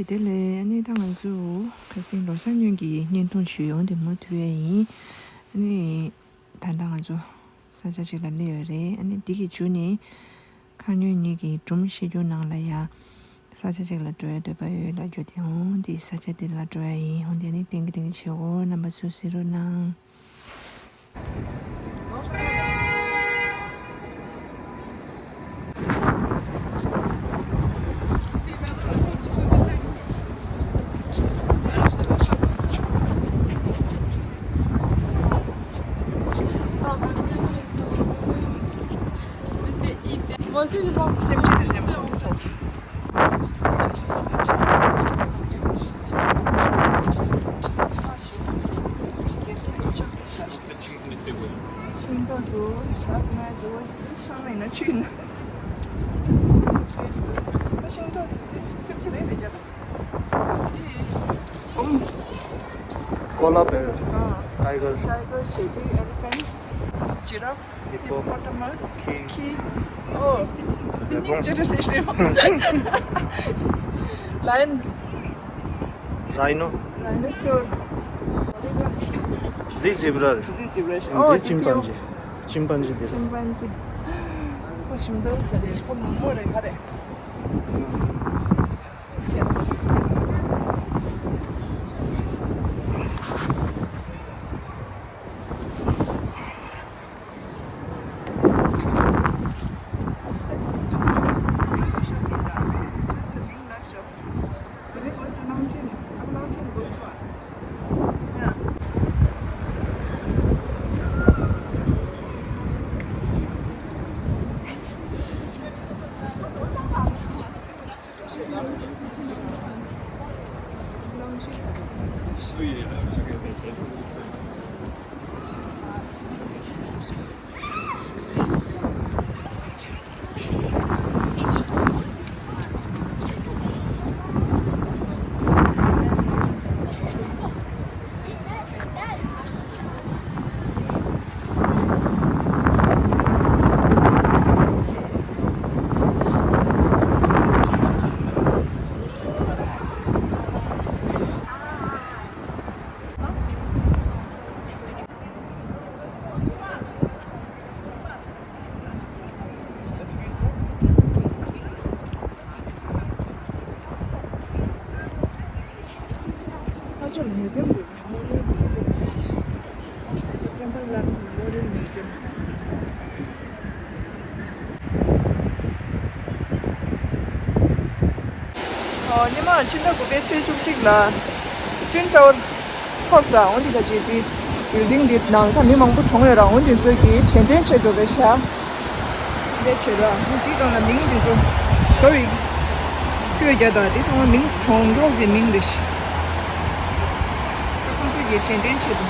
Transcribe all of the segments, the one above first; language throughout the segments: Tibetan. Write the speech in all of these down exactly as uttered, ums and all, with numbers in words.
དེ་ལས་ཨ་ནི་ད་ང་ཚོ་ཁ་སང་ལོ་གསར་སྔོན་གྱི་བརྙན་ཐུང་ཞུ་ཡོང་དེ་མུ་མཐུད་ཡ་ཡིན། ཨ་ནི་ད་ལྟ་ང་ཚོ་ས་ཆ་ཅིག་ལ་སླེབས་ཡོད་རེད། ཨ་ནི་འདི་གི་མཇུག་ནས་ཁ་སྔོན་ངེད་ཀྱི་སྒྲུང་བཤད་རྒྱུ་ནང་ལ་ཡ་ས་ཆ་ཅིག་ལ་འགྲོ་ཡ་འདོད་པ་ཡོད་ལབ་རྒྱུ་དེ་འོང་དེ་ས་ཆ་དེ་ལ་འགྲོ་ཡ་ཡིན། འོང་དེ་ནི་ཏིང་གི་ཏིང་གི་བྱེད་དགོས། རྣམ་པ་ཚོ་གཟིགས་རོགས་གནང་། Moi aussi, je pense que c'est mieux de venir me faire des sources. ཤིང་ཏོག་འདུག་ཇ་ང་འདུག་ཆང་མེད་ན་ཆུ་ཡིན་ན། ཤིང་ཏོག་སེམས་ཆེ་རེད་ལས་རྒྱ་དང་། ཀོ་ལ་བེར། ཨ། ཏའི་གར། ཏའི་གར། ཞེ་ཏི། ཨེ་ལི་ཕེན། ཇི་རབ། ཧི་པོ། ཧི་པོ་ཊ་མ་སི། ཁི། ཁི། ཨོ། འདི་ལེབ་ཀོང་། སྙིང་རྗེ་རེད་ཟེར་ཞེས་པ། ལ་ཡོན། རའི་ནོ། རའི་ནོ་སོར། འདི་ཛི་བྷ་ར་རེད། འདི་ཛི་བྷ་ར་རེད། ཨོ། འདི་ཅིམ་པན་ཛི། ཅིམ་པན་ཛི་འདི་རེད། ཅིམ་པན་ཛི། ཁོ་ཞིམ་འདུག་ཟེར་ཏེ་ཁོ་མོག་མོག་རེད་ག་རེད། ཨ་ཅོ་མེ་ཛེམ་འདུག་མེ་མོ་རི་ཡལ་མེ་ཛེམ་རེད། ཀེམ་པར་ལན་མེ་མོ་རི་ཡལ་མེ་ཛེམ། ཨོ། ཉི་མ་ཕྱི་ཟླ་དགུ་པའི་ཚེས་བཅུ་གཅིག་ལ་ཊིན་ཊ་ཝར་ཐོབ་ས། འོ་འདི་ག་ཅིག་འདི་བིལ་ཌིང་འདི་ནང་ད་མི་མང་པོ་གྲོངས་ཡོད་ར། འོ་འདི་ཚོའི་གི་དྲན་རྟེན་ཆེད་དུ་རེད་ཤག་འདི་བྱེད་ར། འོ་འདི་སྒང་ལ་མིང་འདི་ཚོ་དོ་བི་བཀོད་རྒྱ་དང་འདི་ཚང་མ་མིང་གྲོངས་མཁན་གྱི་མིང་རེད་ཤག་ཁོང་ཚོ་གི་དྲན་རྟེན་ཆེད་དུ་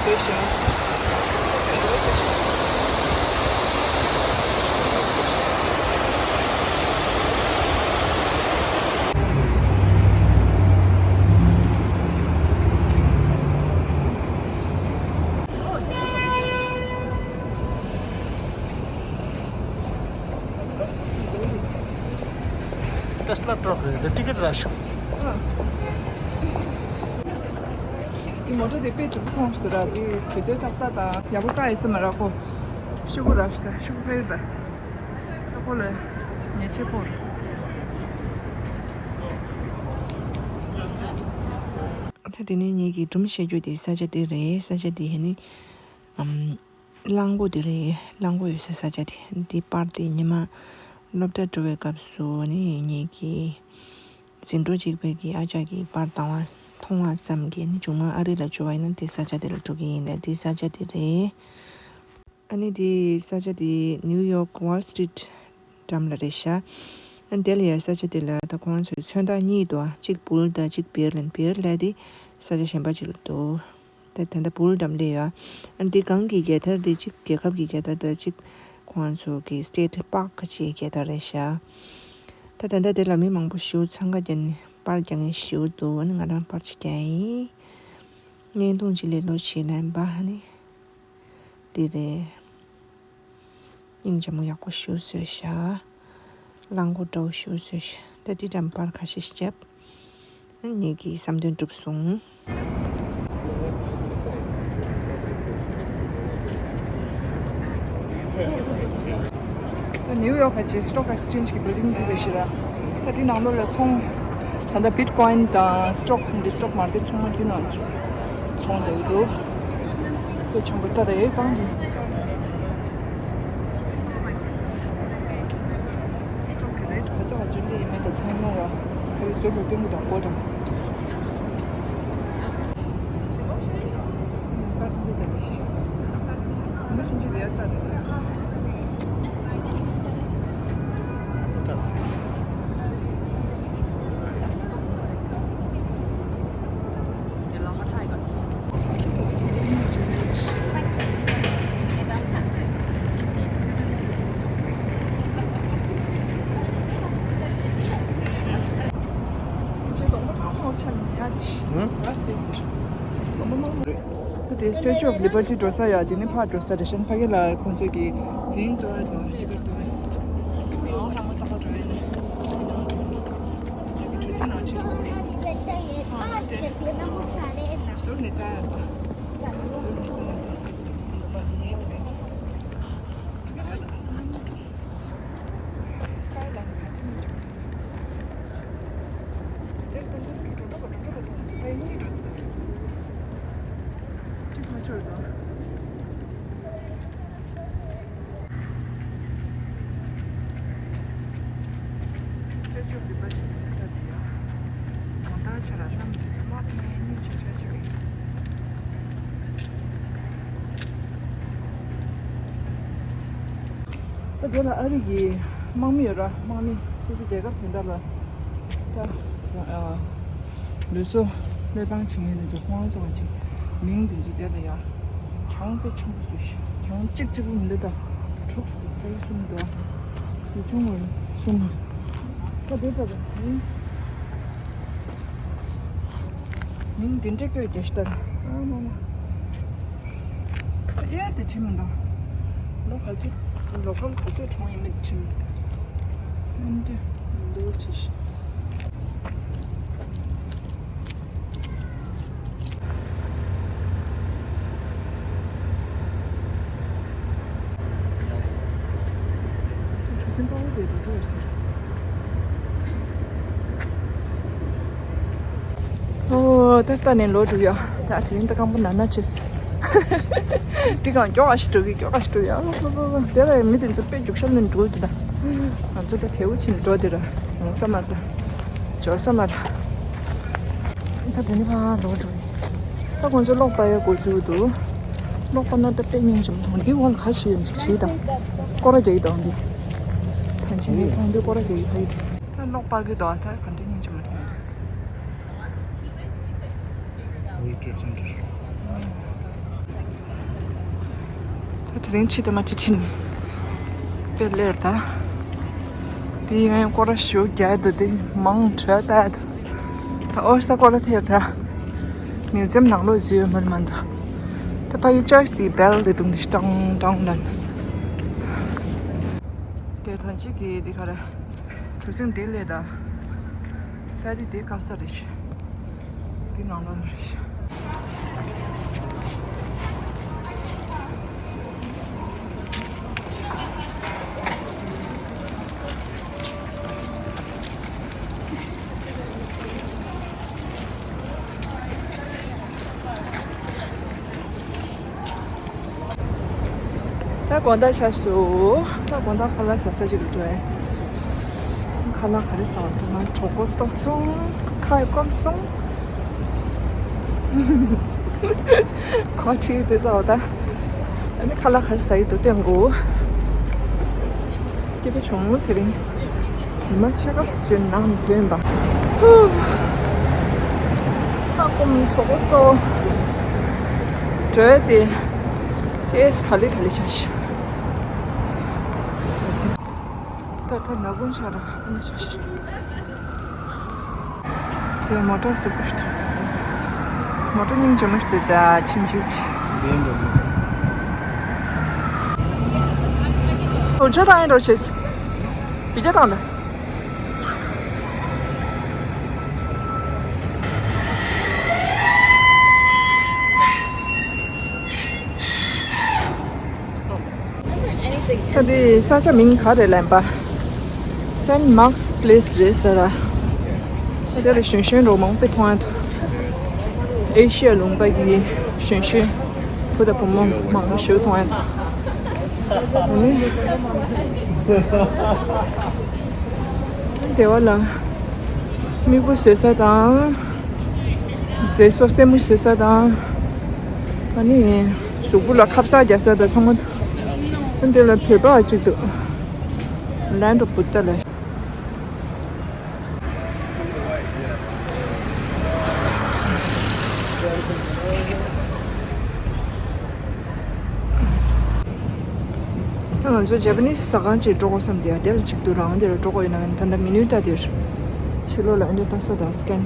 བཟོས་ཤག་ཏེ་སི་ལ་ཊ་རག་རེད། འདི་ཊི་ཀེ་ཊི་རག་ཤག་འདི་མོ་ཊ་དེ་དཔེ་སྡུག་པོ་མཐོང་སོང་ར། འདི་དུས་ཚོད་ཏག་ཏག་དང་ཡག་པོ་བཀག་ཡོད་ས་མ་རེད་ཁོ། ཤུ་གུ་རག་ཤག་ཤུ་གུ་ཕེར་ད་ཁོ་ལ་ཉེས་ཆད་ཕོག་ད་དེ་ནས་ངེད་ཀྱི་སྒྲུང་བཤད་རྒྱུ་དེ་ས་ཆ་དེ་རེད། ས་ཆ་དེ་ཧེ་ནི་ཨམ། གླང་མགོ་དེ་རེད། གླང་མགོ་ཡོད་ས་ས་ཆ་དེ། འདི་པར་དེ་ཉི་མ་སློབ་གྲྭ་འགྲོ་བའི་སྐབས་སུ་ནི་ངེད་ཀྱི་ཟིན་གྲོགས་གཅིག་པོ་གི་ཨ་ཅག་གིས་པར་བཏང་བ་མཐོང་བ་ཙམ་གྱིས་ནི་མཇུག་མ་ཨ་རི་ལ་འབྱོར་བ་ཡིན་ན་དེ་ས་ཆ་དེ་ལ་འགྲོ་གི་ཡིན་ལབ། དེ་ས་ཆ་དེ་རེད། ཨ་ནི་དེ་ས་ཆ་དེ་ནིའུ་ཡོག་ཝོལ་སི་ཊི་རིཊ་འགྲམ་ལ་རེད་ཤག་ཨ་ནི་དེ་ལ་ཡ་ས་ཆ་དེ་ལ་ད་ཁོང་ཚོའི་མཚོན་རྟགས་གཉིས་འདུག་ཨ། གཅིག་བུལ་དང་གཅིག་བེར་ལིན། བེར་ལབ་དེ་ས་ཆ་གཞན་པ་ཅིག་ལ་འདུག་ད་ད་ལྟ་བུལ་འགྲམ་སླེབས་ཡོད། ཨ་ནི་འདི་སྒང་གི་རྒྱལ་དར་འདི་གཅིག་རྒྱལ་ཁབ་ཀྱི་རྒྱལ་དར་དང་གཅིག་ཁོང་ཚོ་གི་སི་ཊེ་ཊི་པཱརྐ་ཅིག་རྒྱལ་དར་རེད་ཤག་ད་ད་ལྟ་དེ་ལ་མི་མང་པོ་ཞེ་པོ་འཚང་ཁ་བརྒྱབ་ནས་པར་རྒྱག་མཁན་ཞེ་པོ་འདུག་ཨ་ནི་ང་རང་པར་ཅིག་རྒྱག་ཡིན། བརྙན་ཐུང་ཅིག་ལས་ལོ་ཞིག་ལན་པ་ཨ་ནི་འདི་རེད། སྙིང་རྗེ་མོ་ཡག་པོ་ཞེ་པོ་བཟོས་ཤག་གླང་མགོ་འདྲ་པོ་ཞེ་པོ་བཟོས་ཤག་ད་འདི་འགྲམ་པར་ཁ་ཤས་ཤིག་བརྒྱབ། ངེད་ཀྱི་བསམ་དོན་གྲུབ་སོང་། ད་ནིའུ་ཡོག་ག་ཅིག་སི་ཊོག་ཨེག་སི་ཅེན་ཇི་གི་བིལ་ཌིང་འདི་རེད་ཤག་ར། ད་འདི་ནང་ལོགས་ལ་ཚོང་། ད་ལྟ་བིཊ་ཀོ་ཡིན་དང་སི་ཊོག་འདི་སི་ཊོག་མར་ཀེཊ་ཚང་མ་འདི་ནང་ཚོང་བསྡད་ཀྱི་འདུག་དེ་ཆེན་པོ་ད་ལྟ་ཡོད་གང་གི། སི་ཊོག་གི་རེཊ་ག་ཚོད་ག་ཚོད་འདི་ཡིན་མིན་དང་ཚང་མ་ར། ཁོ་རའི་ཟུར་དུ་སྟོན་གྱི་འདུག་སྒོ་དང་། ད་དེ་Statue of Liberty འགྲོ་ས་ཡ། དེ་ནི་ཕར་འགྲོ་ས་རེད་ཤག་ཕ་གི་ལ་ཁོང་ཚོ་གི་འཛིན་གཏོང་དང་ཊི་ཀེཊ་གཏོང་། ཡང་ལྷ་མོ་ལྟ་ག་འགྲོ་ཡ་ཡིན། ཁོང་ཚོ་གི་གྲུ་གཟིངས་ནང་ཕྱིན་འགྲོ་རེད། ཨ་དེ་ཟུར་ནས་ལྟ་ཡ་ཡིན་པ། ཟུར་ནས་ལྟ་ཡ་ཡིན་པ། ད་དེ་ལ་ཨ་རི་གི་དམག་མི་ཡོད་ར། དམག་མི་སོ་སོ་རྒྱལ་ཁབ་དེ་འདྲ་ལ་ད་ཨ་ལུས་སྲོག་བློས་བཏང་བྱེད་མཁན་དེ་ཚོ་ཁོང་ཚོ་བ་ཅིག་མིང་དེ་ཚོ་དེ་ལ་ཡ་གྱང་དཔེ་ཆེན་པོ་བཟོས་ཤག་གྱང་གཅིག་གཅིག་པུ་མི་འདུག་ད་དྲུག་བཟོས་འདུག་རྩ་གསུམ་འདུག་དེ་ཆུང་བ་གསུམ་འདུག་ད་དེ་ལྟ་བུ་ཅིག་མིང་འདི་འདྲ་བཀོད་བསྡད་ཤག་ཨ་མ་མ། གཡས་དེ་ཁྲིམས་མི་འདུག་ལོ་ག་ཚོད། ལོ་ཁམས་ག་ཚོད་གྲོངས་ཡིན་མིན་ཁྲིམས། ཨ་འདྲ་ལོ་ཁྲི་ཤི། ཨོ་ད་ལྟ་ནས་ལོ་དྲུག་ཡ། ད་དེ་རིང་ད་སྐམ་པོ་ན་ན་ཆེས། འདི་གང་མགྱོགས་ཨ་ཞིག་འགྲོ་གི། མགྱོགས་ཨ་ཞིག་འགྲོ་ཡ། ལོ་ལོ་ལོ་ལོ། དེ་ལ་མི་དེ་ཚོ་དཔེ་རྒྱུག་ཤར་ནས་འགྲོ་འདུག་ད་ང་ཚོ་ད་དེའུ་ཕྱིན་འགྲོ་དེ་ར། ཡོང་ས་མ་ར། འབྱོར་ས་མ་ར། ད་དེ་ནི་ཕར་ལོག་འགྲོ་ཡིན། ད་ཁོང་ཚོ་གློག་སྤར་ཡ་འགོ་བཙུགས་འདུག་གློག་སྤར་ན་ད་དཔེ་སྙིང་རྗེ་མོ་མཐོང་། འདི་འོག་ལ་ག་ཞིག་ཡོད་ཅིག་བྱེད་དང་། སྐོར་ར་རྒྱག་གི་འདུག་འདི། ད་ཕྱིན་ནས་མཐོང་དུས་སྐོར་ར་རྒྱག་གི་ཕ་ཡི། ད་གློག་སྤར་གི་འདུག་ད་ག་འདྲ་སྙིང་རྗེ་མོ་མཐོང་འདུག World Trade Center། ད་དེ་རིང་ཕྱི་དེ་མ་ཕྱི་ཕྱི་ནས་དཔེ་ལེར་ད། དེ་ཡང་སྐོར་ར་ཞོ་རྒྱག་འདུག་དེ་མང་དྲགས་ད། ད་ཨོ་ས་སྐོར་ར་ཐེབས་ད། མིའུ་ཛེམ་ནང་ལོགས་འཛུལ་ཡོད་མ་རེད་མ་འདུག་ད་ཕ་ཡི་ཅར་ཅི་དེའི་བེལ་དེ་དུང་དེ་ཏང་ཏང་ལ། དེ་ཐང་ཅིག་གི་དེ་ག་རེ། གྲུ་གཟིངས་དེ་ལས་ད། ཧྥེ་རི་དེ་ག་ས་རེད་ཤག་དེ་ནང་ལོགས་ལ་རེད་ཤག་ད་དགོང་དག་ཆགས་སོང་། ད་དགོང་དག་ཁ་ལག་ཟ་ས་ཅིག་ལ་འགྲོ་ཡ། ཁ་ལག་ག་རེ་ཟ་བ་འདུག་ང་གྲོད་ཁོག་ལྟོགས་སོང་། ཁ་ཡི་སྐོམ་སོང་། གོ་ཁྲིད་དེ་ད་འོ་ད། ཨ་ནི་ཁ་ལག་ག་རེ་ཟ་ཡི་འདུག་སྟོན་དགོས། སྐྱིད་པོ་བྱུང་དེ་རིང་། ཉི་མ་ཕྱེད་ཀ་ཙམ་ནང་ཐོན་པ། ཧུ། ཨ་སྐོམ་གྲོད་ཁོག་ལྟོགས། བྲོས་ཏེ། ཁྱེད་ག་ལེ་ག་ལེ་བྱ་ཤི། ད་ད་ན་དགོང་ཆ་ར་ཨ་ནི་བྱ་ཤི། དེ་མོ་ཊ་སུ་པར་ཤི། མོ་ཊ་སྙིང་རྗེ་མོ་ཞིག་འདུག་ད་ཕྱིན་ཆད་ཅི། བེན་འགྲོ་གི། འོ་ཇོ་དང་ཨེ་འགྲོ་ཆེས། བི་ཇ་དང་ད། འདི་ས་ཆ་མིང་ག་རེ་ལབ་པ། Saint Mark's Place རེད་ཟེར་ར། དེ་ལ་གཞོན་གཞོན་རོ་མང་པོ་མཐོང་ཡ་འདུག་ཨེ་ཤི་ཡ་ལུང་པ་གི་གཞོན་གཞོན་བུ་དང་བུ་མོ་མང་པོ་ཞིག་མཐོང་ཡ་འདུག་དེ་བ་ལ་མིག་བུ་བཟོ་ས་དང་། རྫས་སོགས་སེན་མོ་བཟོ་ས་དང་། ཨ་ནི་གཟུགས་པོ་ལ་ཁབ་གསར་རྒྱག་ས་དང་ཚང་མ་འདུག་ཨ་འདི་ལ་བོད་པ་གཅིག་འདུག Land of Buddha ལ། ད་ང་ཚོ་ཇ་པ་ནིས་ཟ་ཁང་ཅིག་འགྲོ་དགོས་བསམ་དེ་ཡ་དེ་ལ་གཅིག་ཏུ་རང་དེ་ལ་འགྲོ་དགོས་ཡོད་ན་མིན་ད་ལྟ་མི་ནུས་ད་དེར་ཕྱི་ལོགས་ལ་ཨ་འདི་ལྟ་ས་དང་སི་ཀན་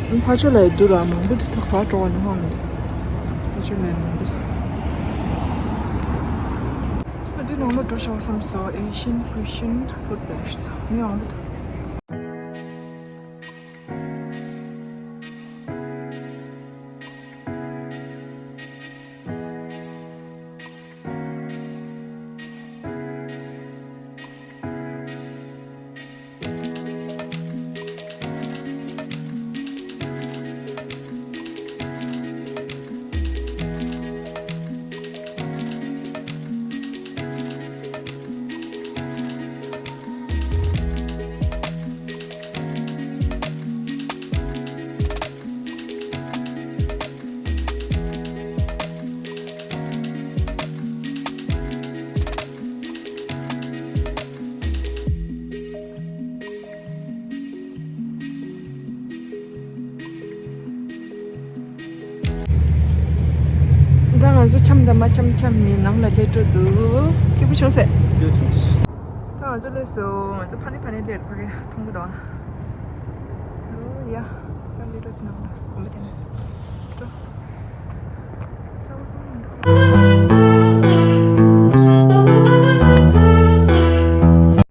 ཕྱིན། ཕ་ཆོ་ལ་ཡི་དུ་ར་མང་པོ་དེ་ཐག་པ་འགྲོ་བ་ནི་ཧང་མི་འདུག་ཕ་ཆོ་ལ་ཡི་མང་པོ་འདུག་ཨ་འདི་ནང་ལ་འགྲོ་ཤོག་བསམ་སོ། Asian Fusion Food Fest མི་ཡང་འདུག་ད་ང་ཚོ་འཁྱམ་དང་མ་འཁྱམ་འཁྱམ་ནས་ནང་ལ་སླེབས་འགྲོ་འདུག་སྐྱིད་པོ་བྱུང་ཟེར། སྐྱིད་པོ་བྱུང་ཟེར། ད་ང་ཚོ་སླེབས་སོང་། ང་ཚོ་ཕ་ནི་ཕ་ནི་སླེབས་ཕ་གི་མཐོང་གི་འདུག་ཨ། ཡ། ད་སླེབས་འགྲོ་འདུག་ནང་ལ་འོ་མ་དེ་ནས་འགྲོ།